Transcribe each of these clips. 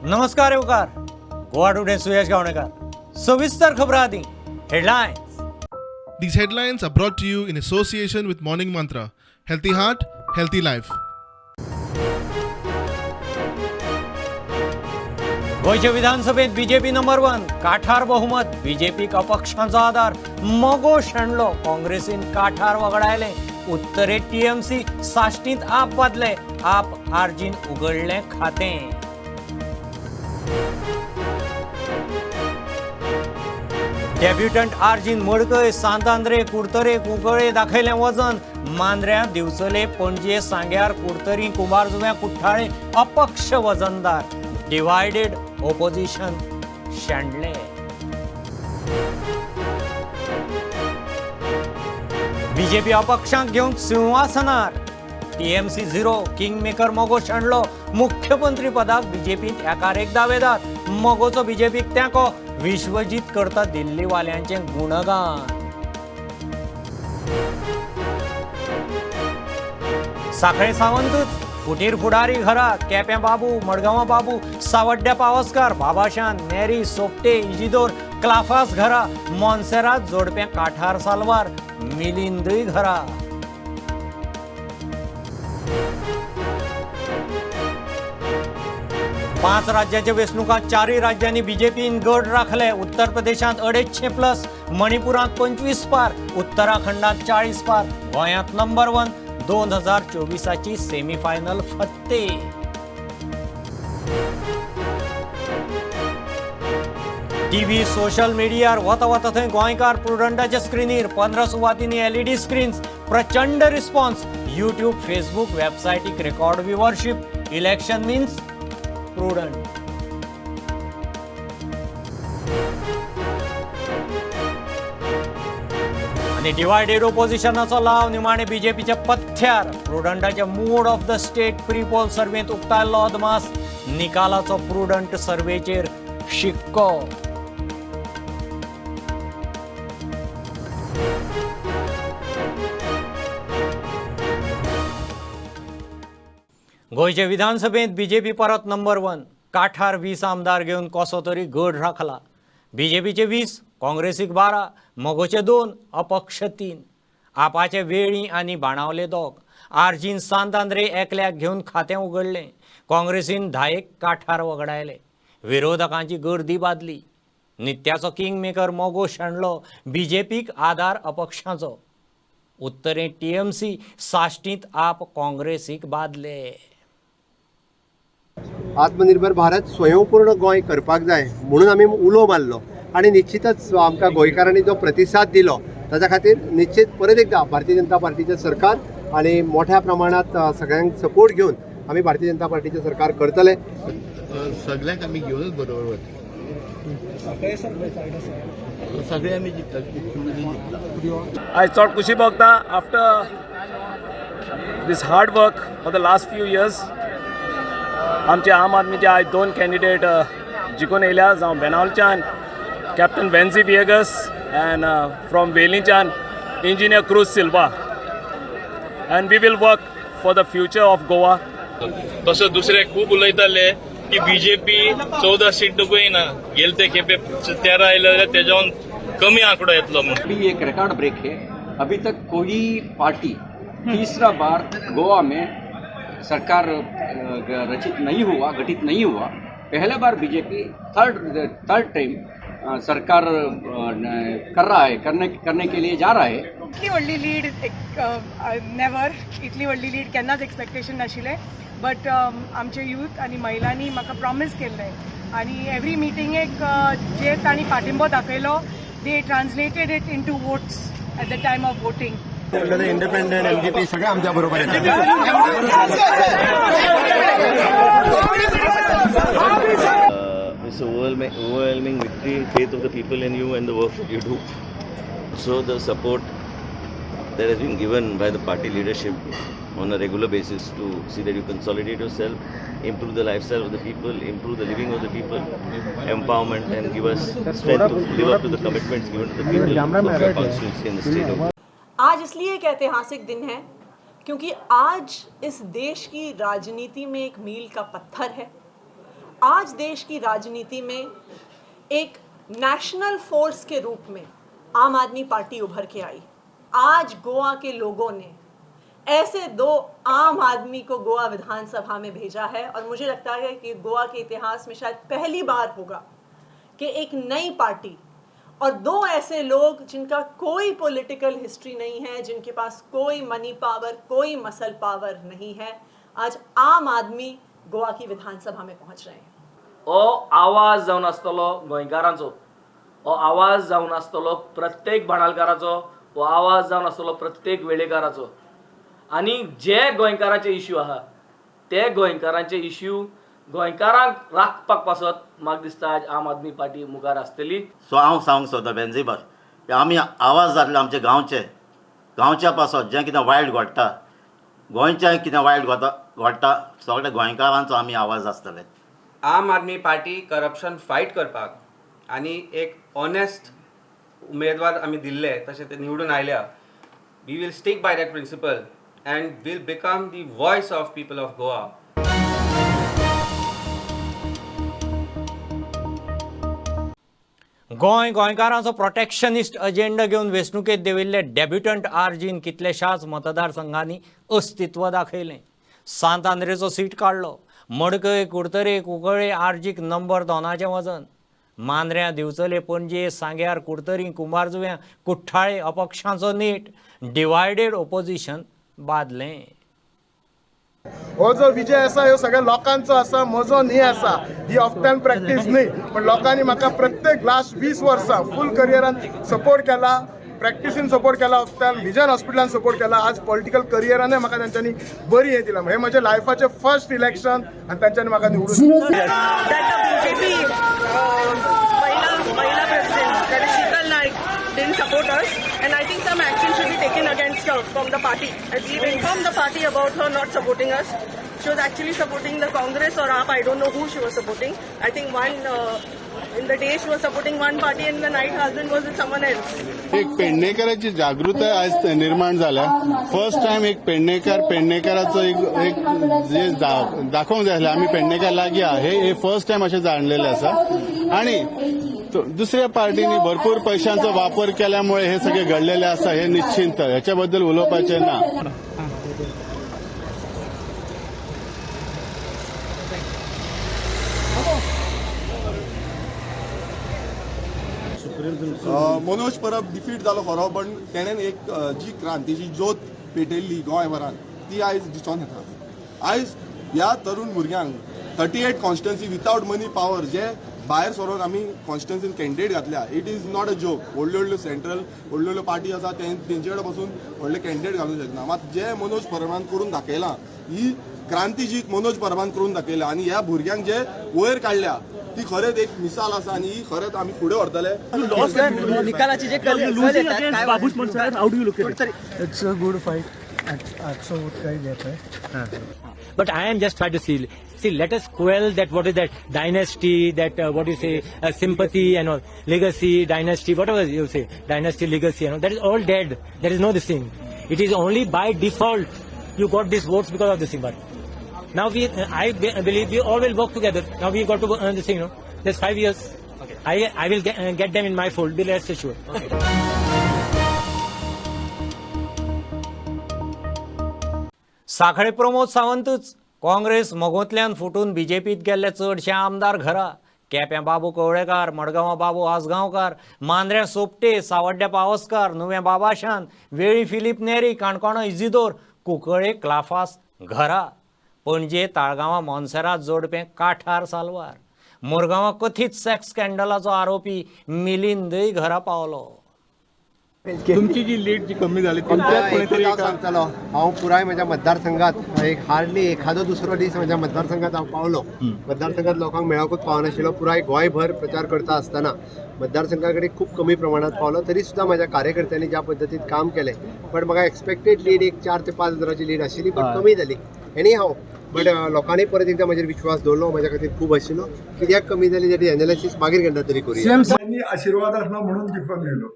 नमस्कार येवकार. गोवा टुडे सुयश गावणेकर. सविस्तर खबरां आदी headlines. These headlines are brought to you in association with Morning Mantra. Healthy heart, healthy life. गोंयचे विधानसभेत बीजेपी नंबर 1, काठार बहुमत, बीजेपीक अपक्षांचो आदार. मगो शेणलो, काँग्रेसीन काठार वगडायलें. उत्तरेत टीएमसी, साश्टींत आप बादले, आप आर्जीन उगडलें खातें. डेब्युटंट आर्जीन मडकय, सांत आंद्रे, कुडतरे, कुंकळे दाखयलें वजन. मांद्र्यां, दिवचले, पणजे, सांग्यार, कुडतरी, कुंभारजुव्यां, कुठ्ठाळे अपक्ष वजनदार. डिवायडेड ओपोजिशन शेंडले. बीजेपी अपक्षांक घेवंक सिंहासनार. टीएमसी 0, किंग मेकर मगो शेणलो. मुख्यमंत्री पदाक बीजेपींत एकार एक दावेदार. मगोचो बीजेपीक तेंको. विश्वजीत करता दिल्लीवाल्यांचें गुणगान. साखळे सावंतूच फुटीर फुडारी घरा. केप्यां बाबू, मडगांवां बाबू, सावड्ड्या पावसकार, बाबाशान, नेरी, सोपटे, इजिदोर, क्लाफास घरा. मोन्सेरात जोडप्यां काठार सालवार, मिलिंदय घरा. 5 राज्यांच्या वेंचणुकांत 4 राज्यांनी बीजेपीन गड राखले. उत्तर प्रदेशांत 250 प्लस, मणिपुरांत 25 पार, उत्तराखंडांत 40 पार. गोंयांत नंबर 1. 2024ची सेमीफायनल फत्ते. टीव्ही, सोशल मिडियार वता वता थंय गोंयकार प्रुडंटाच्या स्क्रिनीर. 15 सुवातींनी एलईडी स्क्रीन्स. प्रचंड रिस्पॉन्स. युट्यूब, फेसबूक, वेबसायटीक record viewership. Election means Prudent. आनी डिवायडेड ओपोजिशनाचो लाव निमाणे बीजेपीच्या पथ्यार. प्रुडंटाच्या mood of the state pre poll सर्वेंत उक्तायल्लो अदमास. निकालाचो प्रुडंट सर्वेचेर शिक्को. गोंयचे विधानसभेंत बीजेपी परत नंबर 1. काठार 20 आमदार घेवन कसो तरी गड राखला. बीजेपीचे 20, काँग्रेसीक 12, मगोचे 2, अपक्ष 3. आपाचे वेळी आनी बाणावले 2. आर्जीन सांत आंद्रे एकल्याक घेवन खातें उगडलें. काँग्रेसीन 10 काठार वगडायले. विरोधकांची गर्दी बादली. नित्याचो किंग मेकर मगो शेणलो. बीजेपीक आदार अपक्षांचो. उत्तरेंत टीएमसी, साश्टींत आप काँग्रेसीक बादले. आत्मनिर्भर भारत, स्वयंपूर्ण गोंय करपाक जाय म्हणून आमी उलो मारलो आनी निश्चितच आमकां गोंयकारांनी जो प्रतिसाद दिलो ताच्या खातीर निश्चित परत एकदा भारतीय जनता पार्टीचें सरकार आनी मोठ्या प्रमाणांत सगळ्यांक सपोर्ट घेवन आमी भारतीय जनता पार्टीचें सरकार करतले. सगळ्यांक आमी घेवनच बरोबर वतले. सगळे आमी जिखता. आयज चड खुशी भोगता after this hard work for the last few years. आमचे आम आदमीचे आयज 2 कॅन्डिडेट जिखून येयल्या, जावं बेनावलच्यान captain Venzy Viegas and from वेलींच्यान engineer Cruz Silva, and we will work for the future of Goa. तसो दुसरे खूब उलयताले की बीजेपी 14 सीट येना, गेले ते खेपे 13 आयले जाल्यार तेज्याहून कमी आंकडो येतलो म्हणून. अभी एक रिकॉर्ड ब्रेक है. अभी तक कोई पार्टी तीसरा बार गोवा में सरकार रचित नहीं हुआ, गठित नहीं हुआ. पहले बार बीजेपी थर्ड टाइम सरकार कर रहा है, करने करने के लिए जा रहा है. इतली व्हडली लीड नेवर, इतली व्हडली लीड केन्नाच एक्सपेक्टेशन नाशिल्लें. बट आमचे यूथ आनी महिलांनी म्हाका प्रॉमीस केल्लें आनी एवरी मिटिंगेक जे तांणी पाठिंबो दाखयलो, they translated it into votes at the time of voting. Independent, MGP सगळे आमच्या बरोबर. It's an overwhelming victory in faith of the people in you and the work that you do. So the support that has been given by the party leadership on a regular basis to see that you consolidate yourself, improve the lifestyle of the people, improve the living of the people, empowerment, and give us strength to live up to the commitments given to the people of your constituency and the state of आज इसलिए एक ऐतिहासिक दिन है क्योंकि आज इस देश की राजनीति में एक मील का पत्थर है। आज देश की राजनीति में एक नेशनल फोर्स के रूप में आम आदमी पार्टी उभर के आई। आज गोवा के लोगों ने ऐसे दो आम आदमी को गोवा विधानसभा में भेजा है और मुझे लगता है कि गोवा के इतिहास में शायद पहली बार होगा कि एक नई पार्टी और दो ऐसे लोग जिनका कोई पॉलिटिकल हिस्ट्री नहीं है, जिनके पास कोई मनी पावर, कोई मसल पावर नहीं है, आज आम आदमी गोवा की विधानसभा में पहुंच रहे हैं। ओ आवाज जावन आसतलो गोंयकारांचो, ओ आवाज जावन आसतलो प्रत्येक भाणालकाराचो, ओ आवाज जावन आसतलो प्रत्येक वेळेकाराचो। आनी जे गोंयकाराचे इश्यू आहा ते गोंयकारांचे इश्यू गोंयकारांक राखपाक पासत म्हाका दिसता आज आम आदमी पार्टी मुखार आसतली। सो हांव सांगूंक सोदता बेंजीबार आमी आवाज जातले आमचे गांवचे, गांवच्या पासत जें कितें वायट घडटा, गोंयचें कितें वायट घडटा सगळे गोंयकारांचो आमी आवाज आसतले। आम आदमी पार्टी करप्शन फायट करपाक आनी एक ऑनेस्ट उमेदवार आमी दिल्ले तशें ते निवडून आयल्या। We will stick by that principle and will become the voice of people of Goa. Goa गोंयकारांचो प्रोटेक्शनिस्ट agenda घेवन वेंचणुकेंत देंविल्ले डेब्युटंट आरजीन कितल्याशाच मतदारसंघांनी अस्तित्व दाखयलें। सांत आंद्रेचो सीट काडलो, मडकय, कुडतरे, कुंकळे आरजीक नंबर 2चें वजन, मांद्र्यां, दिवचले, पणजे, सांग्यार, कुडतरी, कुंभारजुव्यां, कुठ्ठाळे अपक्षांचो नेट, डिवायडेड ओपोजिशन बादलें। हो जो विजय आसा ह्यो सगळ्या लोकांचो आसा, म्हजो न्ही आसा। ही ऑफ्टन प्रॅक्टीस न्ही, पण लोकांनी म्हाका प्रत्येक लास्ट 20 वर्सां फूल करियरान सपोर्ट केला, प्रॅक्टिसीन सपोर्ट केला, ऑफ्टन विजन हॉस्पिटलान सपोर्ट केला। आज पॉलिटिकल करियरानय म्हाका तांच्यांनी बरी हें दिलां। हें म्हजें लायफाचें फर्स्ट इलेक्शन आनी तांच्यांनी म्हाका निवडून didn't support us, and I think some action should be taken against her from the party. As we've informed the party about her not supporting us. She was actually supporting the Congress or AAP, I don't know who she was supporting. I think one, in the day she was supporting one party and in the night husband was with someone else. एक पेडणेकराची जागृताय आज निर्माण जाल्या। First time एक पेडणेकर पेडणेकराचो एक एक जे दाखोवंक जाय आसलें आमी पेडणेकर लागीं आहा, हे फर्स्ट टायम अशें जाणलेलें आसा। आनी दुसऱ्या पार्टींनी भरपूर पैशांचो वापर केल्यामुळे हे सगळे घडलेले आसा, हे निश्चिंत ह्याच्या बद्दल उलोवपाचें ना। मनोज परब डिफीट जालो खरो, पण तेणेन एक जी क्रांतीची ज्योत पेटयल्ली गोंयभरान ती आयज दिसोन येता। आयज ह्या तरुण भुरग्यांक 38 कॉन्स्टिट्युएन्सी विदावट मनी पावर जे भायर सरोन आमी कॉन्स्टिट्युएन्सीन कॅन्डिडेट घातल्या, it is not a joke. व्हडल्यो व्हडल्यो सेंट्रल व्हडल्यो व्हडल्यो पार्टी आसा तेंचे कडेन पसून व्हडले कॅन्डिडेट घालूंक शकना। मात जे मनोज परबान करून दाखयलां, ही क्रांती जी मनोज परबान करून दाखयल्या आनी ह्या भुरग्यांक जे वयर काडल्या ती खरेंच एक मिसाल आसा आनी ही खरेंच आमी फुडें व्हरतले। It's a good fight. 800 vote का ही गैप है। But I am just trying to see, let us quell that, what is that dynasty, that what you say, sympathy and all, legacy, dynasty, whatever you say, dynasty, legacy and all, that is all dead. There is no this thing. It is only by default you got these votes because of this thing. But now I believe we all will work together. Now we got to this thing, you know, there's 5 years. Okay. I will get them in my fold, be rest assured. Okay. Sanquelim Pramod सावंतच Congress मगोंतल्यान फुटून बीजेपीत गेल्ले चडशे आमदार घरा। केप्यां बाबू कवळेकार, मडगांवां बाबू आजगांवकार, मांद्र्यां सोपटे, सावड्ड्या पावसकार, नुवें बाबाशान, वेळी फिलीप नेरी, काणकोणा इजिदोर, कुंकळे क्लाफास घरा। पणजे ताळगांवां मोन्सेरात जोडपें काठार सालवार, मुरगांवां कथीत सेक्स स्कॅन्डलाचो आरोपी मिलिंदय घरा पावलो। तुमची जी लीड जी कमी झाली सांगतलो हांव पुराय म्हज्या मतदारसंघात एक हार्डली एखादो दुसरो दीस म्हज्या मतदारसंघात हांव पावलो। मतदारसंघात लोकांक मेळोवकूच पावनाशिल्लो, पुराय गोंयभर प्रचार करता आसतना मतदारसंघा कडेन खूब कमी प्रमाणात पावलो। तरी सुद्दां म्हज्या कार्यकर्त्यांनी ज्या पद्दतीन काम केलें, बट म्हाका एक्सपेक्टेड लीड एक 4 ते 5 हजाराची लीड आशिल्ली, बट कमी जाली। एनी हाव बट लोकांनी परत एकदा म्हजेर विश्वास दवरलो, म्हज्या खातीर खूब आशिल्लो। कित्याक कमी जाली ताची एनालिसीस मागीर केन्ना तरी करुया। आशिर्वाद आसलो म्हणून जिखून येयलो,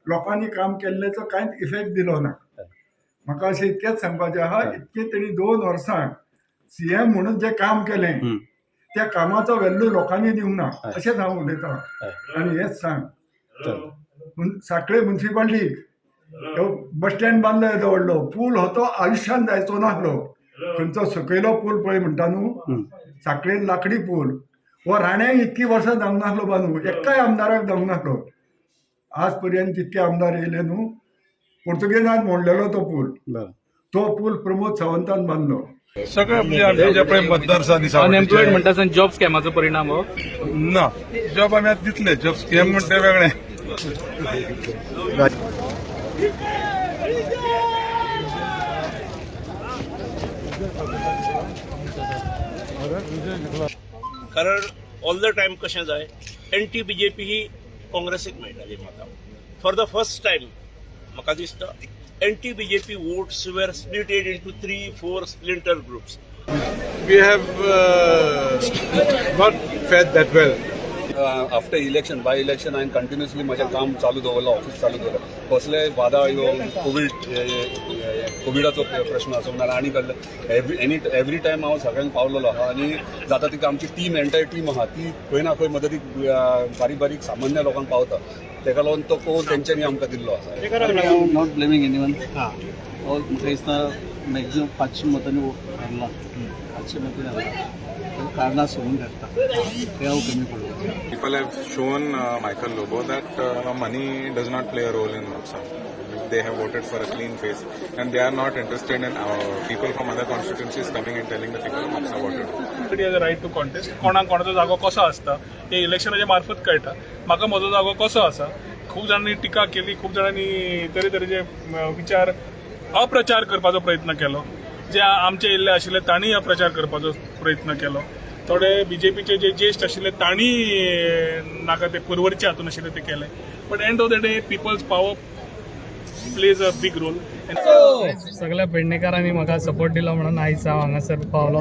लोकांनी काम केल्ल्याचो कांयच इफेक्ट दिलो ना। म्हाका अशें इतकेंच सांगपाचें आहा, इतकें तेणी 2 वर्सां सीएम म्हणून जें काम केलें त्या कामाचो व्हॅल्यू लोकांनी दिवंक ना अशेंच हांव उलयतां. आनी हेंच सांग, सांखळे मुन्सिपाल्टीक बस स्टँड बांदलो येदो व्हडलो पूल हो तो आयुश्यान जायचो नासलो. खंयचो सकयलो पूल पळय म्हणटा न्हू, सांखळेन लाकडी पूल हो राण्याक इतकी वर्सां जावंक नासलो बांदू, एकाय आमदाराक जावंक नासलो. आज पर्यंत जितके आमदार येयले न्हू, पोर्तुगेजान मोडलेलो तो पूल, तो पूल प्रमोद सावंतान बांदलो. सगळे मतदार अनएम्प्लॉयड म्हणटा, जॉब स्कॅमाचो परिणाम हो ना. जॉब आमी आतां दितले, जॉब स्कॅम म्हणटा वेगळें. कारण ऑल the time कशें जाय, एंटी बीजेपी ही काँग्रेसीक मेळटाली म्हाका. फॉर the first time म्हाका दिसता anti BJP votes were splitted into 3-4 splinter groups. We have not fared that well. After election, by election हांवें कंटिन्युअसली म्हजें काम चालू दवरलां, ऑफीस चालू दवरलां. कसलेय वादा यो कोविडाचो प्रश्न आसूं ना आनी कसले, एवरी टायम हांव सगळ्यांक पावलेलो आहा. आनी जाता तितकी आमची टीम, एंटायर टीम आहा ती खंय ना खंय मदतीक बारीक बारीक सामान्य लोकांक पावता. तेका लागून तो कौल तेंच्यांनी आमकां दिल्लो आसा. Not blaming anyone. म्हाका दिसता मॅक्झिमम 500 मतांनी हारला, 500 मतांनी हारला, कारणां सोडून काडटा ते हांव कमी पडलो. People have shown Michael Lobo that money does not play a role in Mapsa. They have voted for a clean face and they are not interested in people from other constituencies coming and telling the people of Mapsa what to do. Everybody has a right to contest. कोणाक कोणाचो जागो कसो आसता हे इलेक्शनाच्या मार्फत कळटा. म्हाका म्हजो जागो कसो आसा, खूब जाणांनी टिका केली, खूब जाणांनी तरेतरेचे विचार अप्रचार करपाचो प्रयत्न केलो. जे आमचे येयल्ले आशिल्ले तांणी अप्रचार करपाचो प्रयत्न केलो. थोडे बीजेपीचे जे ज्येष्ठ आशिल्ले तांणी नाका ते पुर्वरचे हातून आशिल्ले ते केले. But end of the day people's power plays a big role. सगळ्या पेडणेकारांनी म्हाका सपोर्ट दिलो म्हणून आयज हांव हांगासर पावलो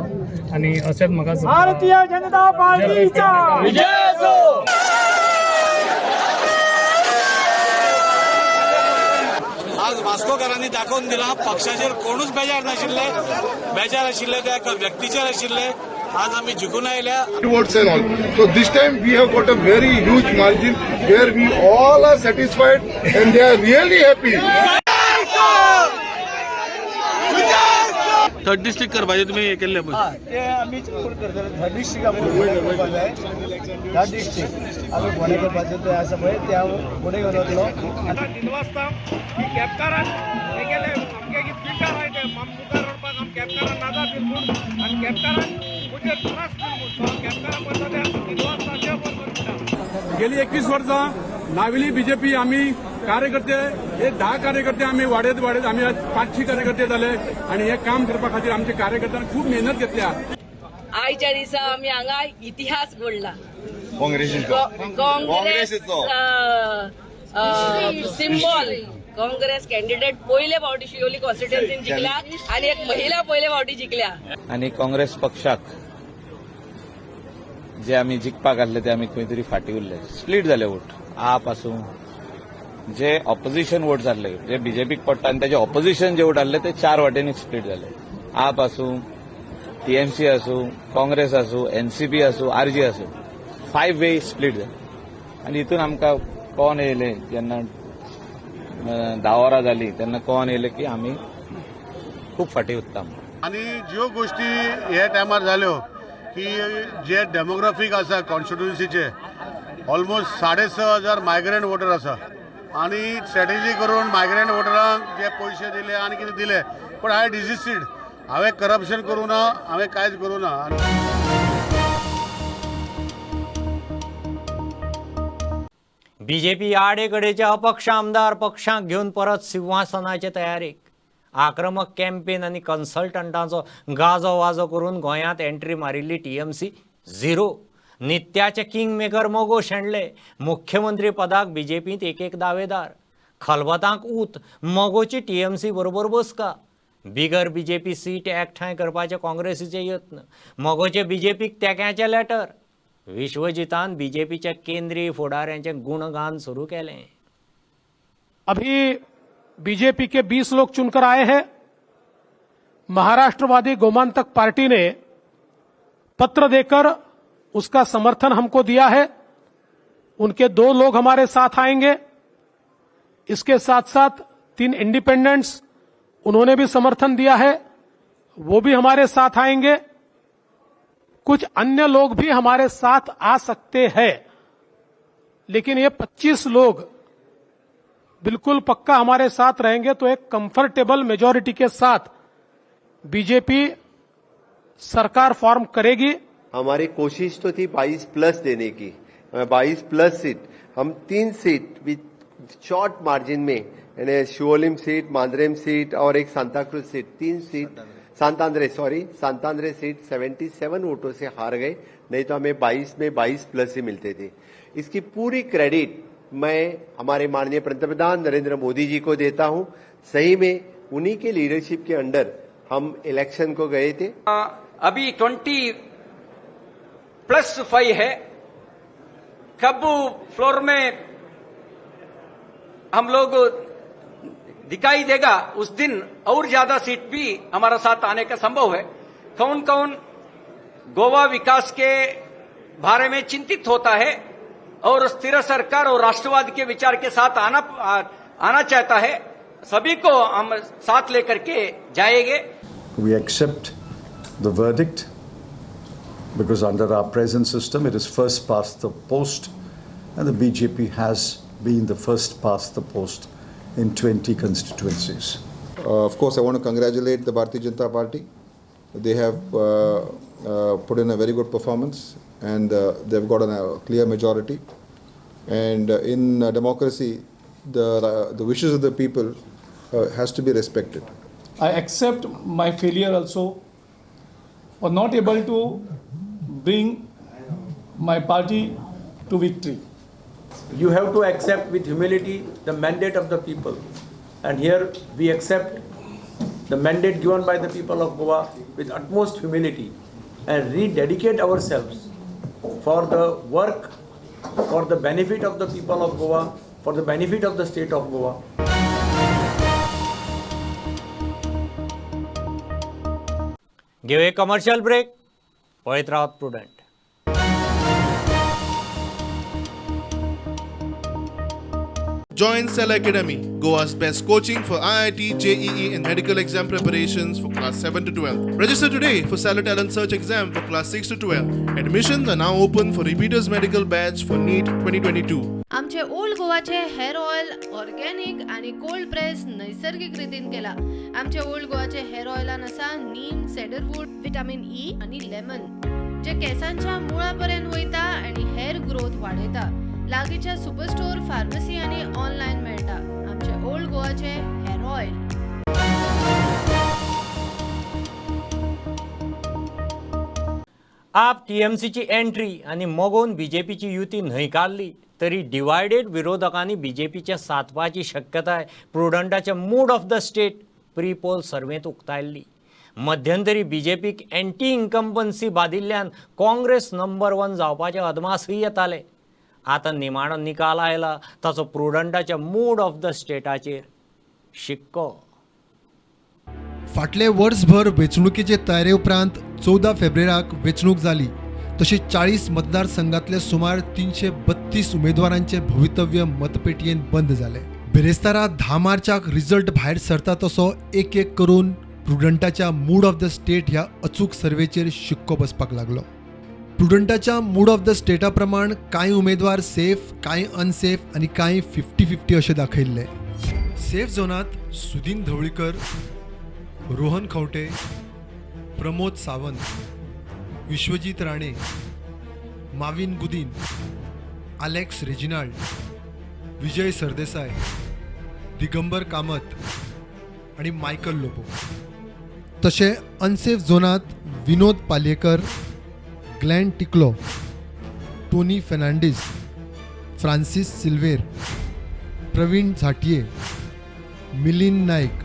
आनी अशेंच म्हाका भारतीय जनता पार्टीचा विजय असो. आज वास्कोकारांनी दाखोवन दिला पक्षाचेर कोणूच बेजार नाशिल्ले, बेजार आशिल्ले त्या एका व्यक्तीचेर आशिल्ले. आज आमी जिखून आयल्या. Votes and all. So this time we have got a very huge margin where we all are satisfied and they are really happy. Third district करपाचें तुमी हें केल्लें पळय, ते आमी करतले. थर्ड डिस्ट्रिक्ट आमी फोंडें करपाक जाय. थर्ड डिस्ट्रिक्ट आमी फोंडें करपाचें ते आसा पळय, ते हांव फोंडें घेवन वतलो. दिनवासता की केपकारान हें केलें, आमगे कितें विचार आहाय ते मुखार व्हरपाक आम केपकारान नादार दिल म्हूण आनी केपकारान म्हजेर ट्रस्ट दिल म्हूण. सो हांव केपकारां पळयता ते दिनवासता, देव बरें करूं म्हणटा. गेली 21 वर्सां नावेली बीजेपी आमी कार्यकर्ते, हे 10 कार्यकर्ते आमी वाडयत वाडयत आमी आज 500 कार्यकर्ते जाले आनी हे काम करपा खातीर आमच्या कार्यकर्त्यांनी खूब मेहनत घेतल्या. आयच्या दिसा आमी हांगा इतिहास घडला. काँग्रेस सिंबॉल, काँग्रेस कॅन्डिडेट पयले फावटी शिवोली कॉन्स्टिट्युएन्सीन जिखल्या आनी एक महिला पयले फावटी जिखल्या. आनी काँग्रेस पक्षाक जे आमी जिखपाक आसले ते आमी खंय तरी फाटीं उरले. स्प्लीट जाले वोट. आप आसूं, जे ऑपोजिशन वोट जाल्ले, जे बीजेपीक पडटा आनी ताजे ऑपोजिशन जे वोट आसले ते 4 वाटेंनी स्प्लीट जाले. आप आसूं, टीएमसी आसूं, काँग्रेस आसूं, एनसीपी आसूं, आरजी आसूं, 5 वे स्प्लीट जाले. आनी हितून आमकां कोण येयले जेन्ना 10 वरां जाली तेन्ना कोण येयले की आमी खूब फाटीं उरता. आनी ज्यो गोश्टी हे टायमार जाल्यो की जे डेमोग्राफीक आसा कॉन्स्टिट्युन्सीचे ऑलमोस्ट 6,500 मायग्रंट वोटर आसा आनी स्ट्रॅटेजी करून मायग्रंट वोटरांक जे पयशे दिले आनी कितें दिले, पूण हांवें डिसिस्टीड, हांवें करप्शन करूं ना, हांवें कांयच करूं ना. बीजेपी आडेकडेचे अपक्ष आमदार पक्षांक घेवन परत सिंहासनाचे तयारेक. आक्रमक कॅम्पेन आनी कन्सल्टंटांचो गाजो वाजो करून गोंयांत एंट्री मारिल्ली टीएमसी झिरो. नित्याचे किंग मेकर मगो शेणले. मुख्यमंत्री पदाक बीजेपींत एक एक दावेदार. खलबतांक ऊत मगोची टीएमसी बरोबर बसका. बिगर बीजेपी सीट एकठांय करपाचे काँग्रेसीचे यत्न. मगोचे बीजेपीक तेक्याचे लेटर. विश्वजितान बीजेपीच्या केंद्रीय फुडाऱ्यांचे गुणगान सुरू केलें. अभी बीजेपी के 20 लोग चुनकर आए हैं. महाराष्ट्रवादी गोमांतक पार्टी ने पत्र देकर उसका समर्थन हमको दिया है, उनके 2 लोग हमारे साथ आएंगे। इसके साथ साथ 3 इंडिपेंडेंट्स, उन्होंने भी समर्थन दिया है, वो भी हमारे साथ आएंगे। कुछ अन्य लोग भी हमारे साथ आ सकते हैं, लेकिन ये 25 लोग बिल्कुल पक्का हमारे साथ रहेंगे। तो एक कंफर्टेबल मेजॉरिटी के साथ बीजेपी सरकार फॉर्म करेगी। हमारी कोशिश तो थी 22 प्लस देने की, 22 प्लस सीट, हम 3 सीट विद शॉर्ट मार्जिन में, यानी शिवोलिम सीट, मांद्रेम सीट और एक Santa Cruz seat, 3 seat, Santo Andre seat 77 वोटों से हार गए, नहीं तो हमें 22 में 22 प्लस ही मिलते थे। इसकी पूरी क्रेडिट मैं हमारे माननीय पंतप्रधान नरेंद्र मोदी जी को देता हूं। सही में उन्हीं के लीडरशिप के अंडर हम इलेक्शन को गए थे। अभी 20+5 है, कब फ्लोर में हम लोग दिखाई देगा उस दिन और ज्यादा सीट भी हमारा साथ आने का संभव है। कौन कौन गोवा विकास के बारे में चिंतित होता है और स्थिर सरकार और राष्ट्रवाद के विचार के साथ आना चाहता है, सभी को हम साथ लेकर के जाएंगे। We accept the verdict because under our present system it is first past the post and the BJP has been the first past the post in 20 constituencies. Of course, I want to congratulate the Bharatiya Janata Party. They have put in a very good performance and they've got a clear majority. And in democracy, the wishes of the people has to be respected. I accept my failure also for not able to bring my party to victory. You have to accept with humility the mandate of the people, and here we accept the mandate given by the people of Goa with utmost humility and rededicate ourselves for the work, for the benefit of the people of Goa, for the benefit of the state of Goa. घेऊ एक commercial break, पळयत रावत Prudent. Join Cell Academy, Goa's best coaching for IIT, JEE and medical exam preparations for class 7 to 12. Register today for Cellar Talent Search exam for class 6 to 12. Admissions are now open for repeaters medical batch for NEET 2022. आमचे old गोवाचे hair oil organic आणि cold press नैसर्गिक रितीन केला। आमचे old गोवाचे hair ऑयलान आसा नीम, सेडरवूड, vitamin E आणि लेमन, जे केसांच्या मुळापर्यंत वयता आणि हेअर ग्रोथ वाडयता। लागीच्या सुपरस्टोर, फार्मसी आणि ऑनलायन मेळटा। आमचे ओल्ड गोवाचे हेअर ऑयल। आप टीएमसीची एंट्री आनी मगोन बीजेपीची युती न्हयकारली तरी डिवायडेड विरोधकांनी बीजेपीच्या साथपाची शक्यताय प्रुडंटाच्या mood of the state pre poll सर्वेंत उक्तायल्ली। मध्यंतरी बीजेपीक एंटी इन्कम्बन्सी बादिल्ल्यान काँग्रेस नंबर 1 जावपाचे अदमासूय येताले। आतां निमाणो निकाल आयला ताचो प्रुडंटाच्या मूड ऑफ the स्टेटाचेर शिक्को। फाटले वर्सभर वेंचणुकेचे तयारे उपरांत 14 फेब्रुवारीक वेंचणूक जाली। तशी 40 मतदारसंघातले सुमार 332 उमेदवारांचे भवितव्य मतपेटयेन बंद जाले। बिरेस्तारा 10 मार्चाक रिजल्ट भायर सरता तसो एक एक करून प्रुडंटाच्या मूड ऑफ the state ह्या अचूक सर्वेचेर शिक्को बसपाक लागलो। प्रुडंटाच्या मूड ऑफ the स्टेटा प्रमाण कांय उमेदवार सेफ, कांय अनसेफ आनी कांय 50-50 अशें दाखयल्ले। सेफ झोनांत Sudin Dhavalikar, Rohan Khaunte, Pramod Sawant, Vishwajit Rane, Mauvin Godinho, Alex Reginald, Vijay Sardesai, Digambar Kamat आनी मायकल लोबो। तशें अनसेफ झोनांत Vinod Palyekar, Glenn Ticlo, Tony Fernandes, Francis Silveira, Pravin Zantye, Milind Naik,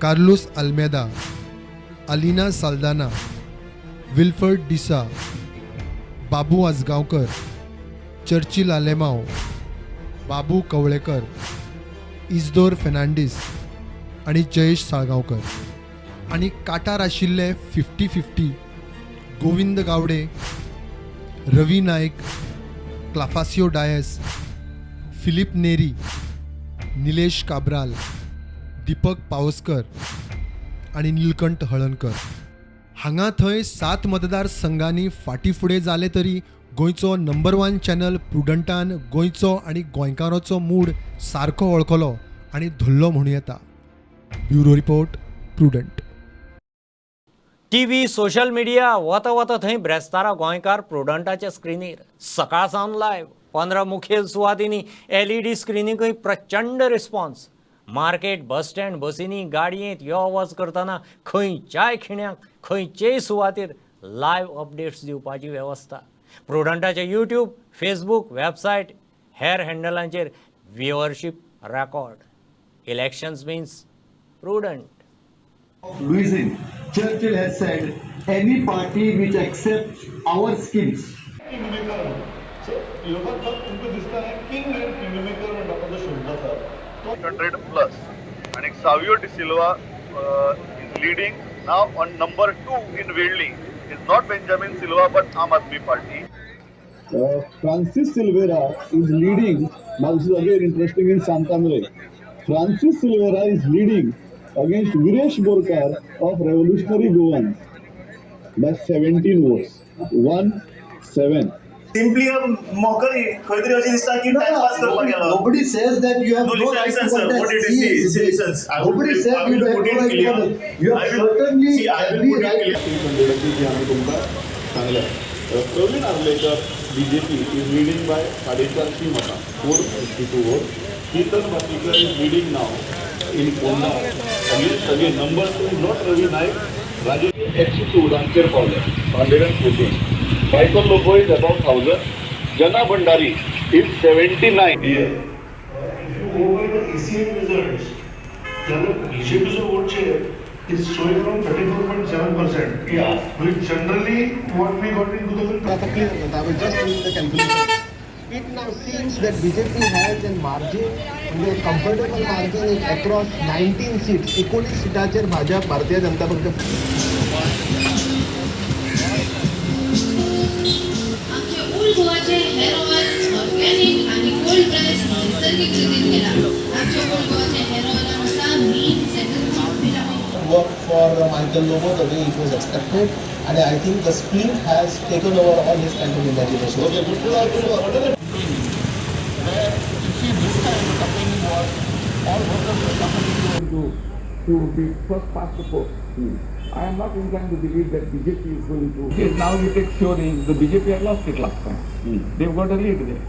Carlos Almeida, Alina Saldanha, Wilfred D'Sa, Babu Azgaonkar, Churchill Alemao, बाबू कवळेकर, इजदोर फेर्नांडीस आनी जयेश साळगांवकर। आनी काटार आशिल्ले 50-50 गोविंद गावडे, रवी नायक, क्लाफासियो डायस, फिलीप नेरी, निलेश काब्राल, दीपक पावसकर आनी नीलकंठ हळणकर. हांगा थंय 7 मतदारसंघांनी फाटीं फुडें जाले तरी गोंयचो नंबर 1 चॅनल प्रुडंटान गोंयचो आनी गोंयकाराचो मूड सारको वळखलो आनी धरलो म्हणूं येता. Bureau report, Prudent. TV, social media वता वता थंय ब्रेस्तारा गोंयकार प्रुडंटाच्या स्क्रिनीर सकाळ सावन लायव्ह. 15 मुखेल सुवातींनी एलईडी स्क्रिनीकय प्रचंड रिस्पॉन्स. मार्केट, बस स्टँड, बसींनी, गाडयेंत यो वच करतना खंयच्याय खिण्याक खंयचेय सुवातेर लायव्ह अपडेट्स दिवपाची वेवस्था. प्रुडंटाचे यूट्यूब, फेसबूक, वेबसायट, हेर हँडलांचेर viewership record. Elections means Prudent. Louisin, Churchill has said, any party which accepts our schemes. So, 100 plus, and Savio De Silva is leading now on number 2 in Vedli. Is not Benjamin Silva but Aam Aadmi Party. Francis Silveira is leading. Now this is again interesting in Santandre. Francis Silveira is leading against Viresh Borkar of Revolutionary Goans by 17 votes. 1-7. Simply a mockery. Nobody says that you have no right to contest. Nobody says you have no right to contest. You have certainly every right. Praveen Arlekar, BJP is leading by 450 मतां, 452 votes. Ketan Bhatikar is leading now in Ponda. Again, number 2 is not Ravi Naik. Rajesh 114 पावले, 114. Michael Lobo is about 1,000. Jana Bhandari is 79. Yeah. If you go by the ECI results, then the BJP's vote share is showing around 34.7%. Yeah. Which generally what we got in 2000. I was just doing the calculation. It now seems that BJP has a margin, a comfortable margin across 19 seats. 19 सीटाचेर भाजप भारतीय जनता पक्ष. आमचे old गोवाचे hair oil organic आनी cold press नैसर्गिक रितीन केला. आमचे old गोवाचे hair ऑयलान आसा नीम, sandalwood, vitamin. Work for Michael Lobo the way it was expected, and I think the split has taken over all his kind of imagination. Okay, good to know. Where you see this time the campaigning was all workers were coming to be first past the post. I am not inclined to believe that BJP is going to. Because now you take Shori, the BJP had lost it last time. They've got a lead there.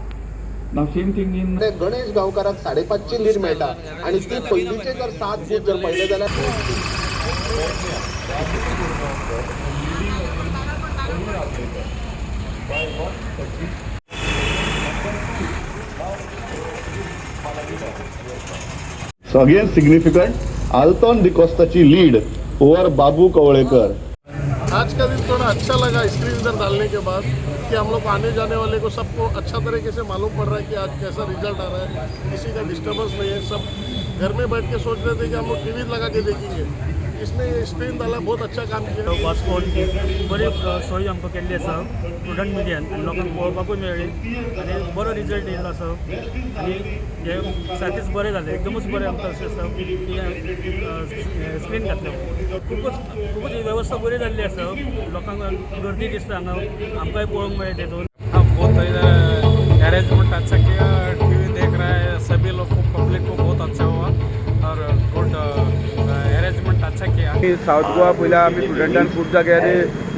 Now same thing in. Ganesh गांवकाराक 5.5 lead मेळटा आनी ती पयलींचे जर 7 booth जर पळयले जाल्यार So again significant, Alton D'Costaची lead over Babu Kavalekar. आज का दिन थोड़ा अच्छा लगा स्क्रीन इधर डालने के बाद कि हम लोग आने जाने वाले को सबको अच्छा तरीके से मालूम पड़ रहा है कि आज कैसा रिजल्ट आ रहा है, किसी का डिस्टर्बेंस नहीं है। सब घर में बैठ के सोच रहे थे कि हम लोग टीवी लगा के देखेंगे, इसने स्क्रीन डाला, बहुत अच्छा काम किया। वास्कोन बरी सोय आमकां केल्ली आसा प्रुडंट मिडियान आनी लोकांक पळोवपाकूय मेळ्ळी आनी बरो रिजल्ट येयल्लो आसा आनी हे सारकेंच बरें जालें, एकदमच बरें आमकां अशें आसा की स्क्रीन घातल्या खुबूच खुबूच वेवस्था बरी जाल्ली आसा, लोकांक गर्दी दिसता हांगा, आमकांय पळोवंक मेळ्ळें तेतून। बहुत अरेंजमेंट अच्छा किया, टीवी देख रहा है सभी लोग को, पब्लिक को बहुत अच्छा हुआ और गुड अरेंजमेंट अच्छा किया। सावथ गोवा पयल्या आमी प्रुडंटान खूब जाग्यार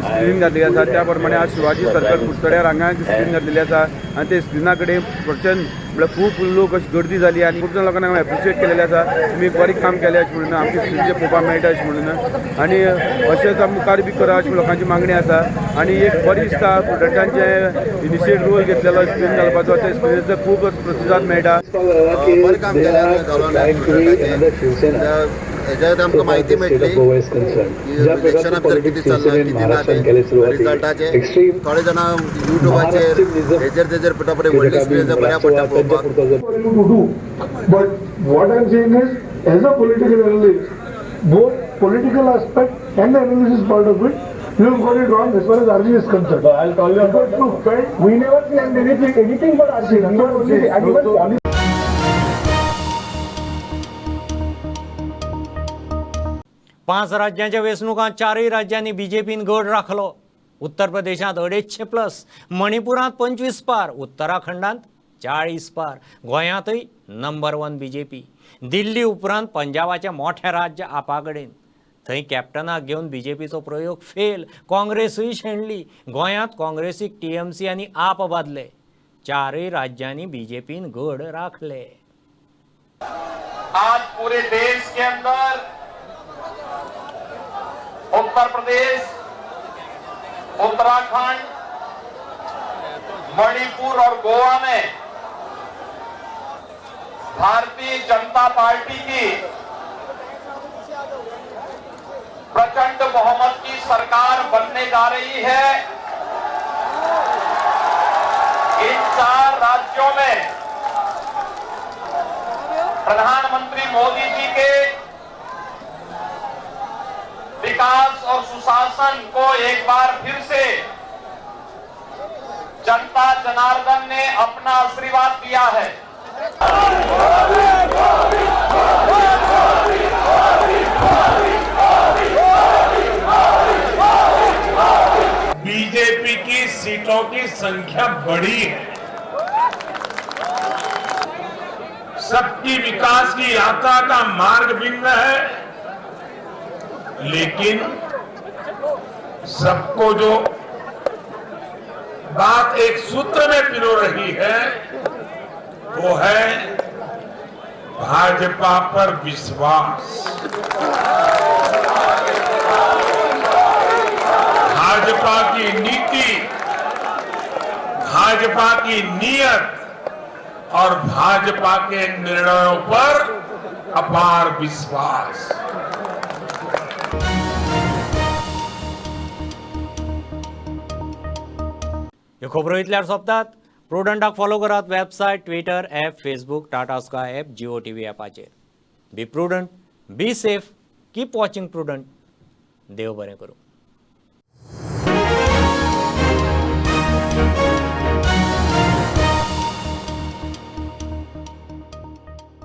स्क्रीन घातलेली आसा, त्या प्रमाणे आज शिवाजी सर्कल कुडचड्यार हांगा स्क्रीन घातलेली आसा आनी ते स्क्रिना कडेन प्रचंड म्हळ्यार खूब लोक अशी गर्दी जाली आनी खूब जाण लोकांनी एप्रिशिएट केलेले आसा, तुमी बरें काम केलें अशें म्हणून, आमची स्क्रीनचेर पळोवपाक मेळटा अशें म्हणून आनी अशेंच आमी मुखार बी करा अशी लोकांची मागणी आसा आनी एक बरी दिसता प्रुडंटान इनिशिएट रोल घेतलेलो स्क्रीन घालपाचो, त्या स्क्रिनीचो खूब प्रतिसाद मेळटा। बरें काम केलें हेज्यात आमकां म्हायती मेळटली की इलेक्शना भितर कितें चल्लां कितें ना तें रिजल्टाचें। थोडे जाणां युट्यूबाचेर हेजेर तेजेर पळयता, बरें व्हडले स्क्रीनाचेर बऱ्या पडटा पळोवपाक। But what I am saying is, as a political analyst, both political aspect and the analysis part of it, You got it wrong as far as RG is concerned. I'll call you. We never claimed anything for RG. We were only, and even policy. 5 राज्यांच्या वेंचणुकांत 4 राज्यांनी बीजेपीन गड राखलो. उत्तर प्रदेशांत 250 plus, मणिपुरांत 25 पार, उत्तराखंडांत 40 पार. गोंयांतय number 1 BJP. दिल्ली उपरांत पंजाबाचें मोठें राज्य आपा कडेन. थंय कॅप्टनाक घेवन बीजेपीचो प्रयोग फेल. काँग्रेसूय शेणली. गोंयांत काँग्रेसीक टीएमसी आनी आप बादले. 4 राज्यांनी बीजेपीन गड राखले. आज पूरे देश के अंदर उत्तर प्रदेश, उत्तराखंड, मणिपुर और गोवा में भारतीय जनता पार्टी की प्रचंड बहुमत की सरकार बनने जा रही है। इन 4 राज्यों में प्रधानमंत्री मोदी जी के विकास और सुशासन को एक बार फिर से जनता जनार्दन ने अपना आशीर्वाद दिया है। बीजेपी की सीटों की संख्या बढ़ी है। सबकी विकास की यात्रा का मार्ग भिन्न है, लेकिन सबको जो बात एक सूत्र में पिरो रही है वो है भाजपा पर विश्वास। भाजपा की नीति, भाजपा की नीयत और भाजपा के निर्णयों पर अपार विश्वास। ह्यो खबरो इतल्यार सोंपतात. प्रुडंटाक फॉलो करात website, Twitter, app, Facebook, Tata Sky app, Jio TV ॲपाचेर. Be prudent, be safe, keep watching Prudent. देव बरें करूं.